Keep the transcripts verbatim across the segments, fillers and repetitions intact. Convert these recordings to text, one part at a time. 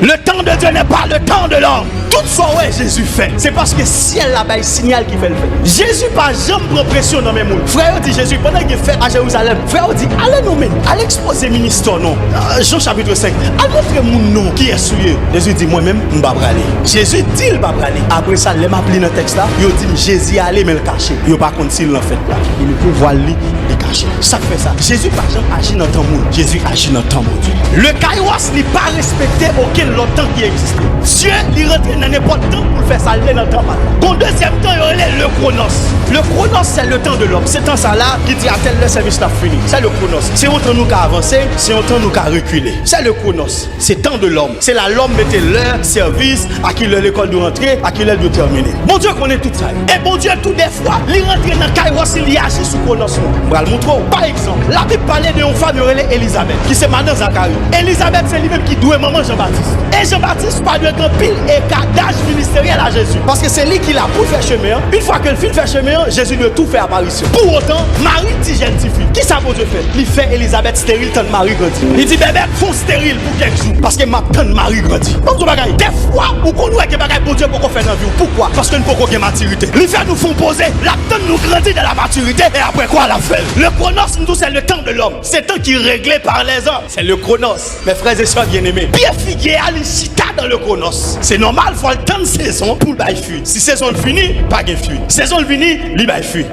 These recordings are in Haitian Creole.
Le temps de Dieu n'est pas le temps de l'homme. Tout sa w wè Jezi fè, se paske syèl la bay sinyal ki fè l fè. Jezi pa janm pran presyon nan men moun. Frè yo di Jezi, pandan gen fèt a Jerizalèm, frè yo di, ale non men, al ekspoze ministè w non. Euh, Jan chapit senk, al montre moun non kiyès ou ye. Jezi di, mwen menm, m pa prale. Jezi di l pa prale. Apre sa, lè m ap li nan tèks la, yo di m Jezi ale, men l kache. Yo pa konn si l nan fèt la. Li mete vwal li, li kache. Sa k fè sa? Jezi pa janm aji nan tan moun. Jezi aji nan tan Bondye. Le kairos li pa respekte okenn lòt tan ki egziste. Dye li rantre nan nenpòt tan pou l fè sa l vle nan tan pa l la. Gon dezyèm tan yo rele le chronos. Le chronos se le temps de l'homme. Se tan sa la ki di a tèl lè sèvis la fini. Se le chronos. Se yon tan nou ka avanse, se yon tan nou ka rekile. Se le chronos. Se temps de l'homme. Se la lòm mete lè sèvis, a ki lè lekòl dwe antre, a ki lè l dwe tèmine. Bondye konnen tout sa yo. E Bondye tou de fwa, li rantre nan kairos li, li aji sou chronos nou. M pral montre w. Pa egzanp, Labib pale de yon fanm yo rele Elizabèt, ki se madan Zakari. Elizabèt se li menm ki dwe manman Jan Batis. E Jan Batis pa dwe gen anpil eka daj ministeryèl a Jezi, paske se li ki la pou l fè chemen an. Yon fwa ke l fin fè chemen an, Jezi dwe tou fè aparisyon. Pou otan, Mari ti jèn tifi. Kisa Bondye fè? Li fè Elizabèt steril, tann Mari grandi. Li di, bèbèt, fè w steril pou kèk jou, paske m ap tann Mari grandi. Ban m di w bagay, dèfwa ou konn wè gen bagay Bondye poko fè nan vi w. Poukwa? Paske n poko gen matirite. Li fè nou fè yon poze, l ap tann nou grandi dans la maturité, e apre kwa l ap fè l. Le chronos, m di w, se le temps de l'homme. Se tan ki regle par les hommes. Se le chronos. Mes frères et sœurs bien-aimés, pye figye a, li chita dans le chronos. Se nòmal, fò l tann sezon pou l bay fwi. Si sezon l fini, pa gen fwi. Sezon l vini, li bay fwi.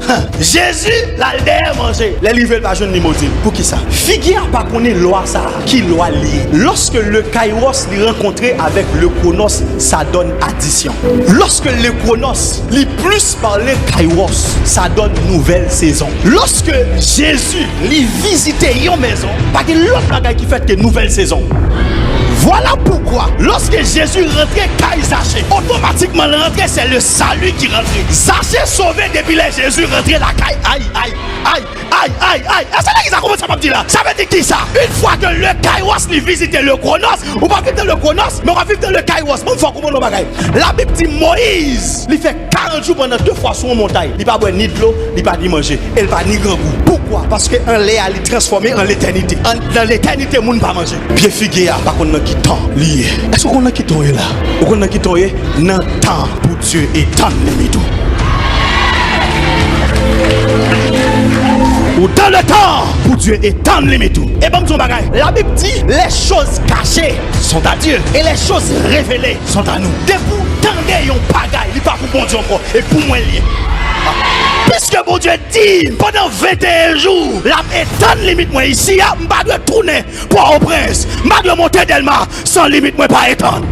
Jezi, l al dèyè manje. Lè l rive, l pa jwenn ni modin. Poukisa? Figye a pa konnen lwa sa a. Ki lwa l ye? Lorsque le kairos li rankontre avec le chronos, ça donne addiction. Lorsque le chronos li plus parle kairos, ça donne nouvelle saison. Lorsque Jezi li vizite yon mezon, pa gen lòt bagay ki fèt ke nouvèl sezon. Vwala poukwa, lòske Jezi rantre kay Zache, otomatikman l rantre, se le sali ki rantre. Zache sove depi lè Jezi rantre lakay. Ay, ay, ay, ay, ay, ay. Èske nèg sa konprann sa m ap di la? Sa vle di kisa? Yon fwa ke le kairos li vizite le chronos, ou pa viv dans le chronos, men w ap viv dans le kairos. Bon, fò w konprann yon bagay. Labib di Moyiz, li fè karant jou pandan de fwa sou yon montay. Li pa bwè ni dlo, li pa ni manje, e l pa ni grangou. Poukwa? Paske anlè a, li transfòme an letènite. An, nan letènite, moun pa manje. Pye figye a pa konn nan ki tan li ye. Èske w konn nan ki tan w ye la? Ou konn nan ki tan w ye? Nan tan pou Dye etann limit ou. Ou dans le temps pou Dye etann limit ou. E ban m di w yon bagay. Labib di, les choses cachées sont à Dieu et les choses révélées sont à nous. Depi w tande yon bagay, li pa pou Bondye ankò, e pou mwen l ye. Piske Bondye di m pandan venteyen jou, l ap etann limit mwen isi a, m pa dwe tounen Pòtoprens, m pa dwe monte Dèlma san limit mwen pa etann.